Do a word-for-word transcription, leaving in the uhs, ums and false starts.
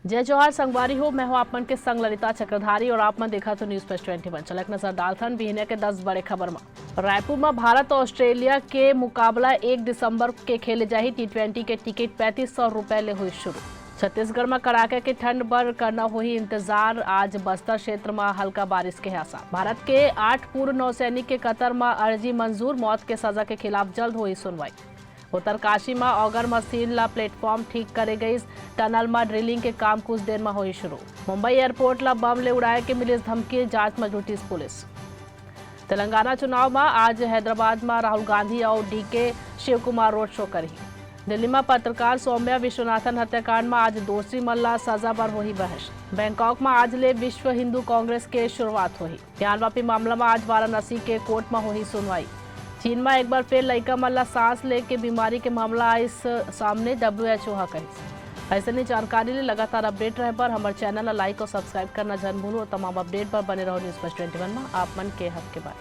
जय जोहार संगवारी हो, मैं हूं आप मन के संग ललिता चक्रधारी और आप मन देखत हो News Flash twenty one। चलक नजर डालथन बिहनिया के दस बड़े खबर म। रायपुर म भारत और ऑस्ट्रेलिया के मुकाबला एक दिसंबर के खेले जाही। टी ट्वेंटी के टिकट पैंतीस सौ रुपए ले हुई शुरू। छत्तीसगढ़ म कड़ाके के ठंड बर करना होही इंतजार। आज बस्तर क्षेत्र म हल्का बारिश के आसार। भारत के आठ पूर्व नौसैनिक के कतर म अर्जी मंजूर, मौत के सजा के खिलाफ जल्द होही सुनवाई। उत्तरकाशी म ऑगर मशीन ला प्लेटफॉर्म ठीक करे गईस, टनल म ड्रिलिंग के काम कुछ देर म होही शुरू। मुंबई एयरपोर्ट ला बम ले उड़ाए के मिलिस धमकी, जांच म जुटिस पुलिस। तेलंगाना चुनाव म आज हैदराबाद म राहुल गांधी अउ DK Shivakumar road show करही। दिल्ली म पत्रकार सौम्या विश्वनाथन हत्याकांड म आज दोषी मन ला सजा बर होही बहस। बैंकॉक म आज ले विश्व हिंदू कांग्रेस के शुरुआत होही। ज्ञानवापी मामला म आज वाराणसी के कोर्ट म होही सुनवाई। चीन म एक बार फेर लइका मन ला सांस ले के बीमारी के मामला आइस सामने, डब्ल्यूएचओ ह कहिस। अइसने जानकारी ले लगातार अपडेट रहे बर हमर चैनल ला लाइक और सब्सक्राइब करना झन भूलू। तमाम अपडेट बर बने रहो News Flash twenty one म। आप मन के हक के बात।